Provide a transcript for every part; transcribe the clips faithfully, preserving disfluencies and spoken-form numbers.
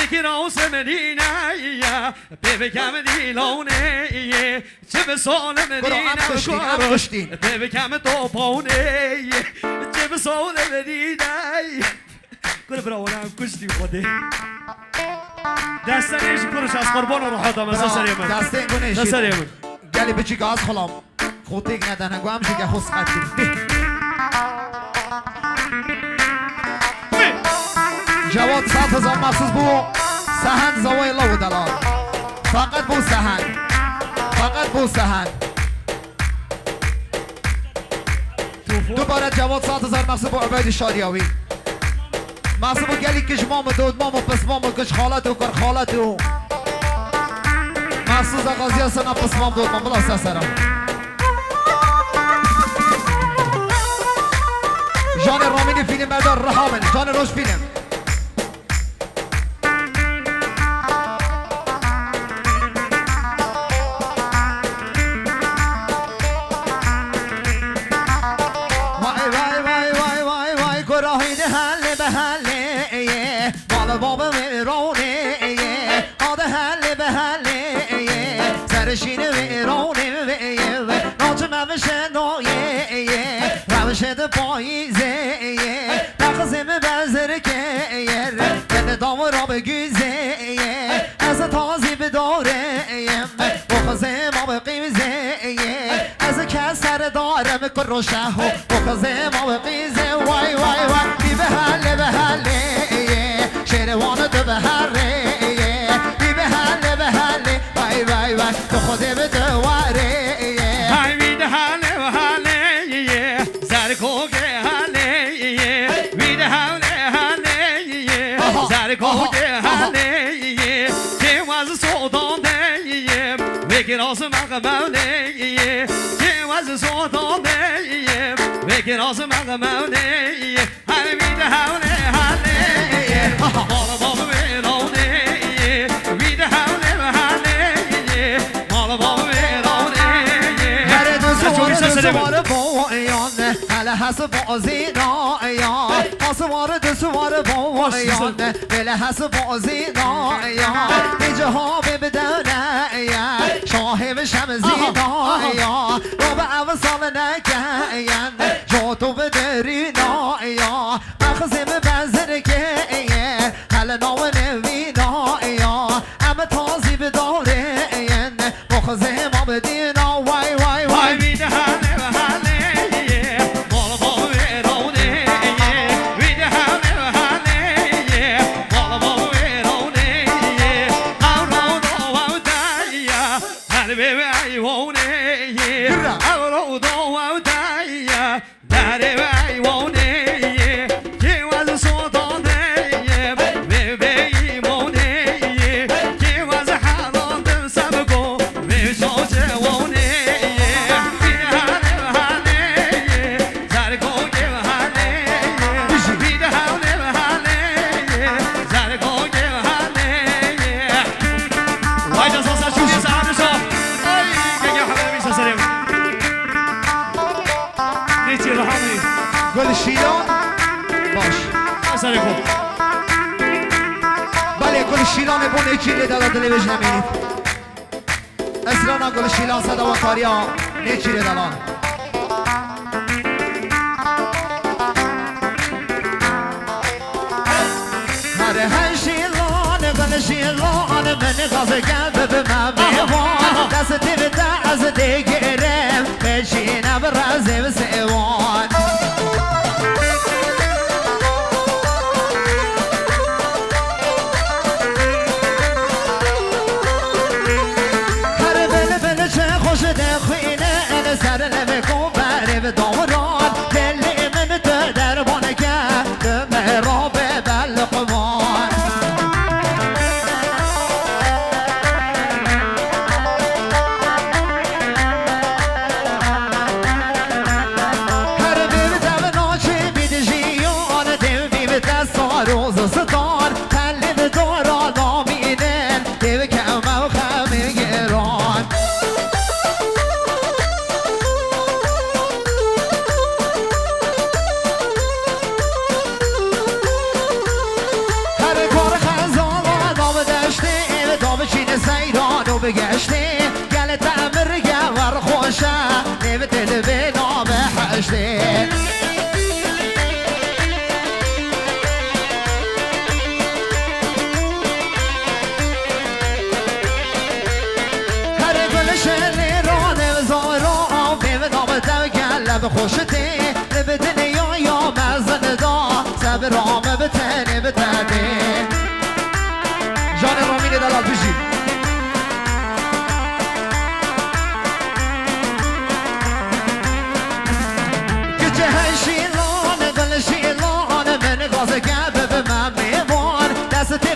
Kirawse Medîne ye, pê bikem dîlonê ye. Çi bi solim Kuro, em dîne kuştîn, em kuruş, kuştîn. Pê bikem toponê ye. Çi bi solim dîne ye. Kur bira, wala em kuştî Xwedê. Destê ji kuruş, ez qurban û rahat em, Bira, serê min. Destê gunê Ser jî. Serê min. Gelî biçî gaz xulam. Xwe têk nedene, ku em jî ke xwe siqet kirin. Cewad sed hezar mexsus bû. Sehend zewayê law û delal. Feqet bû sehend. Feqet bû sehend. Dubare Cewad sed hezar mexsus bû Ubeydî şadiya wî. Mexsus bû gelî kij mam û dod mam û pis mam û kij xalet û kir xalet û. Mexsus da xaziya sena pis mam dod mam bila ser sera. Janê Ramînî fîlm berdar riha min. Janê roj fîlm. Vay, vay, vay, vay, vay, vay, kura hîdî helê be helê ye. Bala baba wê ronê ye. Hadi helê be helê ye. Serşînê wê ronê wê ye. Naçim ev şeno ye ye. Rewşê de payîzê ye. Texizê mi bezirkê ye. Beni damura bi güzê ye. Ez tazî bi dorê ye. Boxizê ma bi qîzê ye. Ez kes serdarê mi kuroşe ho. Boxizê ma bi qîzê. Vay, vay, vay. Bî bi helê, bi helê ye. Şêrê wan tu bi herê ye. Bî bi helê, bi helê. Vay, vay, vay. Tu xwedê bi tu warê ye. Hay wî di helê, bi helê ye. Zerkokê helê ye. Wî di helê, helê ye. Aha, Zerkokê aha, aha. Helê ye. Kê wez sodan de ye. Wê kiraz meq mewlê ye. Kê wez sodan de ye. Wê kiraz meq mewlê ye. Her wî di hewlê helê ye. Aha. Mal bal wê ronê ye. Wî di hewlê helê ye. Mal bal wê ronê ye. Here du suwar, du suwar boyan, hele hesib azîna ya. Aswar du suwar boyan, hele hesib azîna ya. Tê ciha bê bi dewle ye, şahê bi şemzîna ya. Aha, aha. Rabe ev sal neke yen, jo tu bi derîna ya. Mexzê min bezirkê ye, hele navê newîna ya. Em tazî bi darê yen, mexzê ma bi dîna. Way, way, way. Hay wî di helê, helê ye, bal bal wê ronê ye. Wî di helê, helê ye, bal bal wê ronê ye. Ew ro do ew te ye, her bê wê eywanê ye. Girra. Ew ro do ew te ye. Derê eywanê ye, kê wez sodanê ye, wê bê îmonê ye, kê wez helandin sebgo, wê şaşe wanê ye, wî hane hane ye, zergo ge hane ye, wî de hane hane ye, zergo ge hane ye. Vay canına, sen çok güzel, abi, sağ ol. Ay, gel, gel, haberim, sen selam. Nêçî riha min. Gul Şîlan. Baş. Eserê xwe. Belê, Gul Şîlanê bo nêçî lê dela dilê wê ji nemînît. Esrana Gul Şîlan sedewakariya nêçî lê delan. Her her şîlan, gul şîlan, min gaz gel bibime mêvan. Destê min te ez digirim, pêşîne bi rezê bi sêwan. Her bilbil çi xweş dixwîne, li ser limêk û berê bi dawran. Dilê min tu derman ke, tu mehra bê be Luqman. Her bir Geştê, gel te emir ge wer xweş e, nêv te li vê navê heştê. Her gulşenê ranê zara, nêv navê te gel bi xweş tê, li bi dinyaya mezin da, sebra me bi tenê bi te dê. Canê Ramînê delal bijî. Kiçe heşîlan, gulşîlan, min gazike bibime mêvan. Destê te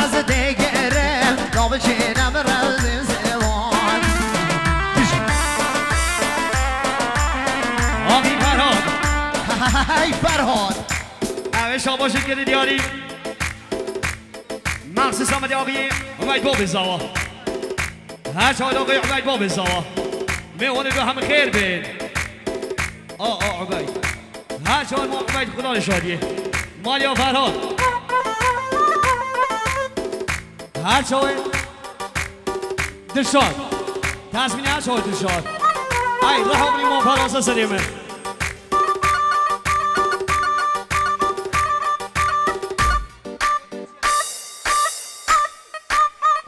ez dêgirim, navçîne min rewzî zêwan. Bijî. Axî Ferhat. Hey Ferhat. Ev ê şabaşê kirî diyarî. Maxsus Amedê axiyê Umeyd Bobê Zawa. Her çawa axiyê Umeyd Bobê Zawa. Mêwanê bi hemî xêr bên. A, a, Umeyd. Her çawa ma Umeyd Xudan şadiyê. Maliya Ferhat. Her çawa Dilşad. Tezmînê her çawa Dilşad. Ay, ruha min ma Ferhat serê min.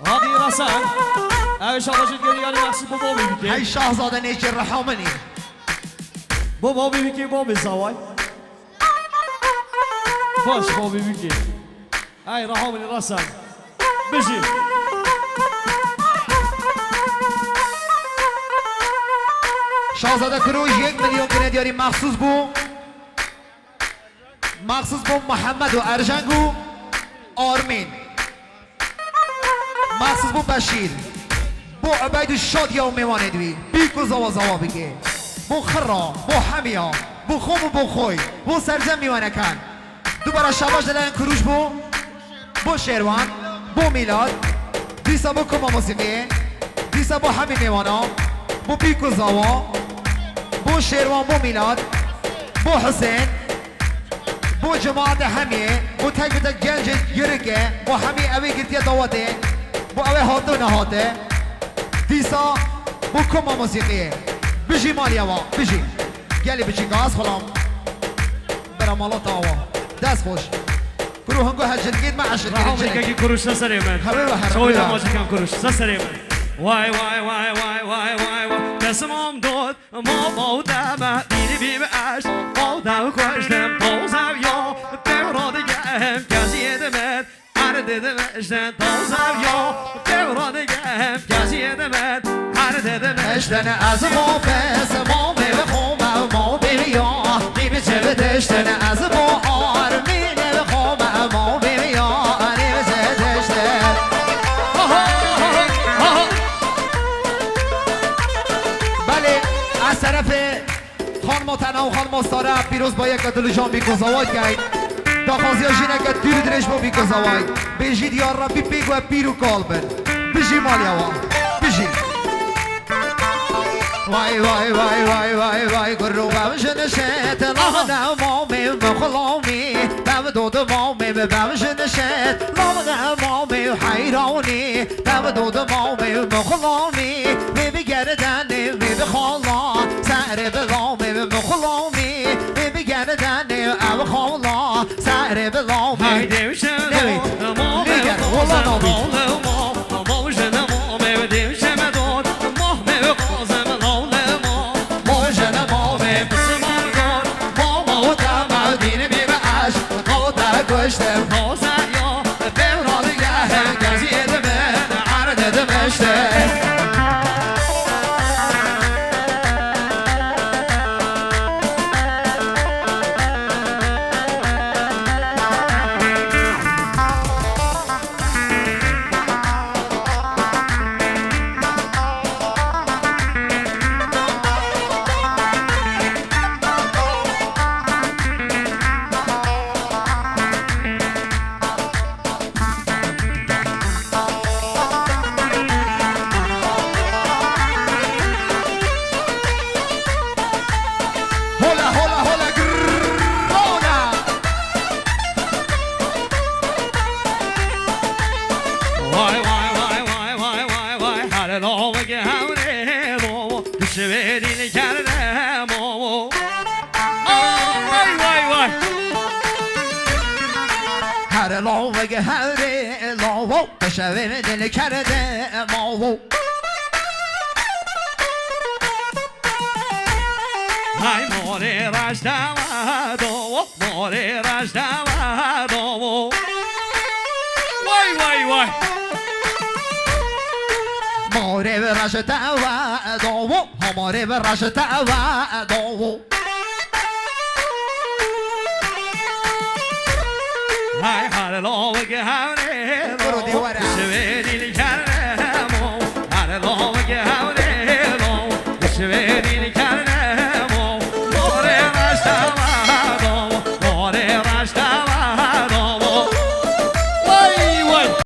Hadi Rasan. Ev şabajit geri yani Maxsus bu Bobê bike. Hey Şahzade nêçî reha min î. Bu Bobê bike, Bobê Zaway. Baş Bobê bike. Ay reha min Rasan. Bijî. Şahzade Kuruj yek milyon kine diyarî Maxsus bu. Maxsus bo Mihemed û Erjeng û Armîn. Maxsus bo Beşîr. Bo Ubeyd û Şadiya û mêwanê dûî. Bîk û zawa zawa bike. Bo Xira, bo Hemiya, bo Xom û bo Xoy, bo Sercem mîwanekan. Dubara şabaş delên Kuruj bo. Bo Şêrwan, bo Mîlad, dîsa bo koma mosîqiyê, dîsa bo hemî mêwana, bo Bîk û Zawa, bo Şêrwan, bo Mîlad, bo Husên, bo cemaetê hemiyê, bo tek bi tek gencê girike, bo hemî ew ê girtiye dawetê, bo ew ê hate û nehate, dîsa bo koma mosîqiyê. Bijî maliya wa, bijî. Gelî biçîka ez xulam. Bera mala te awa. Dest xweş. Kuro hingo hecirgêt me eşir Reha kirin cinek. Kekî Kuruş se serê min. Hewê ve her Şoy hewê de ve. Macîkan Kuruş se serê min. Vay, vay, vay. Kesimam dot, mama û deme, dîni bî bi eş. Mawda û kuştim, tawzev ya. Devra digem, keziyê dimet. Her dedim işte tawzev ya. Devra digem, keziyê dimet. Her dedim işte ne ez ma pes, ma me ve xome, ma be ya. Gibi çevi işte ne ez ma armine ve xome, ma be ya. Ani ve işte. Belê, ez serefê xanima Tena û xanima Sare pîroz ba yeke dil û jan bîk û zaway keyn. Daxwaziya jineke tîr û dirêj bo bîk û zaway. Bêjî ya Rebbî pêk we pîr û kal bin. Bijî maliya wan. Bijî. Vay, vay, vay, vay, vay, vay, gurru bevjin şet, lavne mamê mixlamî, bevdod mamê bevjin şet, lavne mamê heyranî, bevdod mamê mixlamî, vê bi gerdenê, vê bi xala, serê bi lamê mixlamî, vê bi gerdenê, ev xala, serê bi lamê. Haydi uşe Newê. Lêger, wala nabî. Hewrê lawo, peşevê dilkerde mawo. Hay morê raşta ve dowo, morê raşta ve dowo. Vay, vay, vay. Morê raşta ve dowo, ha morê raşta ve dowo. Hay harlo wek hewrê Kuro dîwara. Şivê